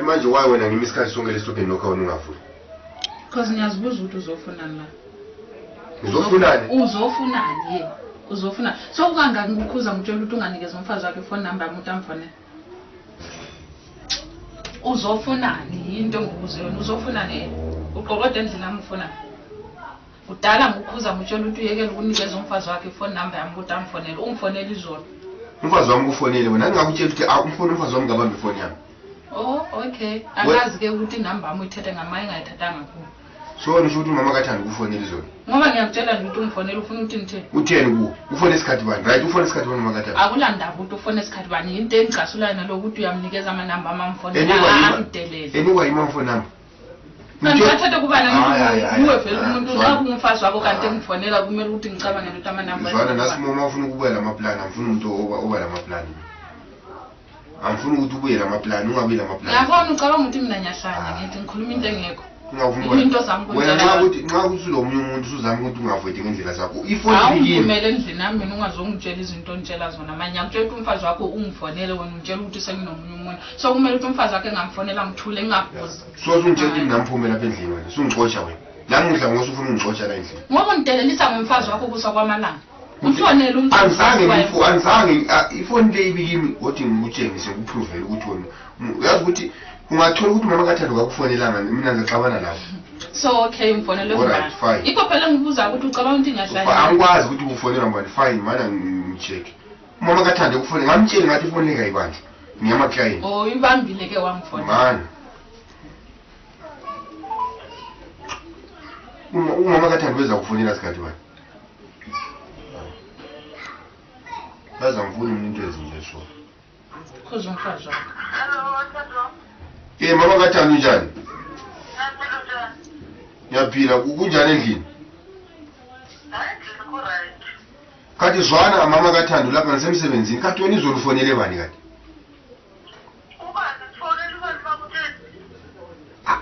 But manje why wena ngimi isikhathi sonke lesilokhu enokha wena ungavuli? Because ngiyazibuza ukuthi uzofunani la. Uzofunani? Uzofunani ye? Uzofuna. So kangaki ngikukhuza ngitshela ukuthi unganikeza umfazi wakhe phone number umuntu amfonele. Uzofunani into engikubuze yona uzofunani? Uqoqoda endlini yami ufunani? Kudala ngikukhuza ngitshela ukuthi uyekele ukunikeza umfazi wakhe phone number yami ukuthi amfonele. Ungifonele izolo. Umfazi wami kufonele wena ngingakutshela ukuthi umfone umfazi wami ngabamba ifoni yami. Oh okay. Akazi ke ukuthi inamba yami uyithethe ngamaye engayithathanga kuwe. So nisho ukuthi umama kathanda ukufonela izolo. Ngoba ngiyakutshela nje ukuthi ungifonele ufuna ukuthi ngithini? Utheni kuwe? Ufone isikhathi bani? Right, ufone isikhathi bani umama kathanda? Akulandaba ukuthi ufone isikhathi bani. Into engicasulayo naloku ukuthi uyamnikeza amanamba amamfonela angidelele. Enikwa yimi amphone number. Kanti wathatha kubani nguwe vele umuntu ungumfazi wakho kanti engifonela kumele ukuthi ngicabangele ukuthi amanamba. Zwana nasi uma ufuna ukubuya lamaplani, angifuni umuntu oba lamaplani. Angifuni ukuthi ubuye lamaplani, ungabuyi lamaplani. Ngiyabona ucabanga ukuthi mina ngiyahlanya ngithi ngikhuluma into engekho. Into zami wena nxa ukuthi ulomunye umuntu usuzama ukuthi ungavoidi ngendlela zakho. Ifoni ikimi. Awungivumele endlini yami mina ungazongitshela izinto ontshela zona manje. Ngiyakutshela ukuthi umfazi wakho ungifonele wena ungitshela ukuthi senginomunye umuntu. So kumele ukuthi umfazi wakhe engamfonela ngithule ngingabuzi. So usungitshela ukuthi mina ngiphume lapha endlini wena. Usungixotsha wena. Namuhla ngoba usufuna ungixotsha la endlini. Ngoba ungidelelisa ngomfazi wakho kusa kwamalanga. Ufonele umfazi. Angisange ifoni le ibikimi kodwa ngikutshengise ngikuphrovele ukuthi wena uyazi ukuthi ungathola ukuthi mama kathando kakufonelanga mina ngizaxabana lawe. So okay ngifonele ubani? Fine. Ikho phela ngibuza ukuthi ucabanga ukuthi ngiyahlanya. Angikwazi ukuthi ufonela ngubani fine mana ngicheck. Mama kathando ukufonela ngamtshela ngathi ifoni le kayibandla. Ngiyama client. Oh ibambile ke wangifonela. Mana. Umama kathando beza kufonela sikhathi bani? Baza ngifuna umuntu ezinje so. Khuza umfazi wakho. Hello, mama kathando unjani? Ngiyaphila, kunjani endlini? Kathi zwana mama kathando lapha ngisemsebenzini. Kathi wena izolo ufonele bani kathi?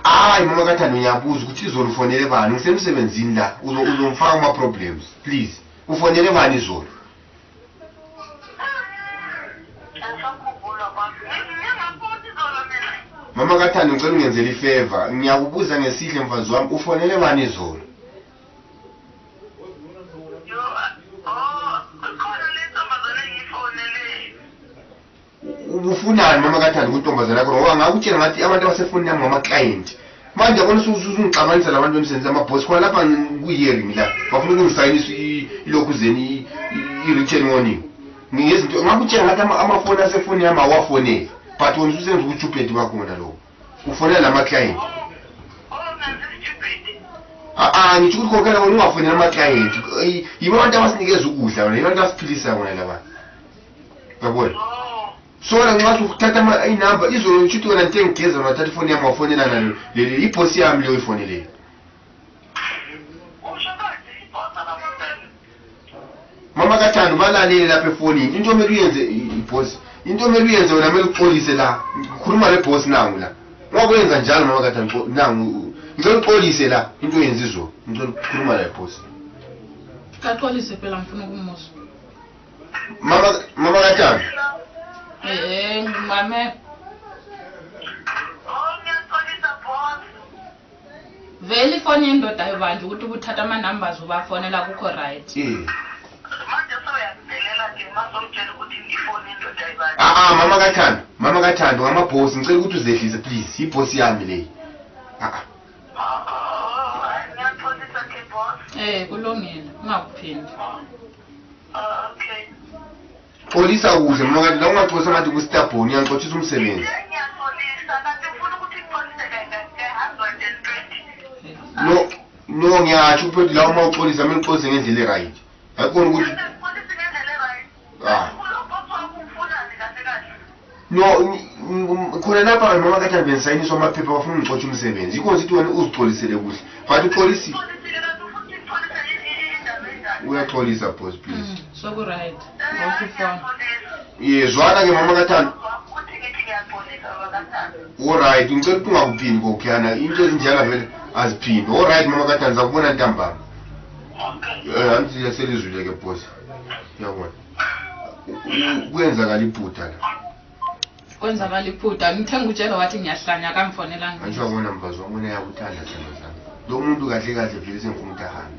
Hayi mama kathando ngiyabuza ukuthi izolo ufonele bani? Ngisemsebenzini la. Uzongifaka kuma problems, please. Ufonele bani izolo? Mama kathando ngicela ungenzele ifavor. Ngiyakubuza ngesihle mfazi wami ufonele bani izolo? Ubufunani mama kathando kuntombazana yakho ngoba ngakutshela ngathi abantu abasefonini yami ngama-client. Manje yabona usungixabanisa labantu bemsebenzi amabhosi khona lapha ku-hearing la bafuna ukungisayinisa ilokhuzeni i-written warning. Ngezinto ngakutshela ngathi amafoni asefonini yami awafoneli but wena ususenza ubustupid bakho wena lokho. Ufonela lama-client. Ngitsho ukuthi khokhela wena ungafoneli ama-client. Yibo abantu abasinikeza ukudla wena, yibo abantu abasiphilisa wena laba. Yabona? So wena nxa usuthatha inamba izolo ngisho ukuthi wena ngithe ngigeza wathatha ifoni yami wafonela nayo leli ibhosi yami leyo ifoneleyo. Mama kathando balalele lapha efonini. Into omele uyenze ibhosi. Into omele uyenze wena kumele uxolise la. Khuluma le boss nangu la. Ungakwenza njalo mama kathando nangu. Ngicela uxolise la into oyenze izolo. Ngicela ukukhuluma la boss. Kaxolise phela ngifuna ukumuzwa. Mama kathando. Mame. Vele ifoni yendoda ayibanje ukuthi ubuthatha ama-numbers ubafonela kukho right. Manje soyakudelela ke masomtshela ukuthi ifoni yendoda ayibanje. Mama kathando ngamabhosi ngicela ukuthi uzehlise please. Ibhosi yami leyi. Ngiyaxolisa ke boss. Kulungile, ungakuphindi. Okay. Xolisa kuhle mama kathando, ungaxolisa ngathi ku-stubborn, uyangixoshisa umsebenzi. Ngiyaxolisa kanti ufuna ukuthi ngixolise ka-120. No ngiyatsho ukuthi la uma uxolisa kumele uxolise ngendlela e-right. Ayikona ukuthi Ngixolise ngendlela e-right. No, khona lapha mama kathando bengisayinisa amaphepha bafuna ungixotshe umsebenzi. Yikho ngithi wena uzixolisele kuhle. But uxolisi. Uyaxolisa boss please. So ku right. Ngokufona. Yezwana ke mama kathando. All right, ngicela ukuthi ungakuphindi kokhuyana. Into ezinjalo vele aziphindi. All right mama kathando zakubona ntambama. Angithi yaselizwile ke boss. Uyabona. Kuyenzakala iphutha la. Kwenzakala iphutha. Ngithe ngikutshela wathi ngiyahlanya akamfonelanga. Angisho wabona mfazi wami, wena uyakuthanda sithando sami. Lo muntu kahle kahle vele sengifuna ukuthi ahambe.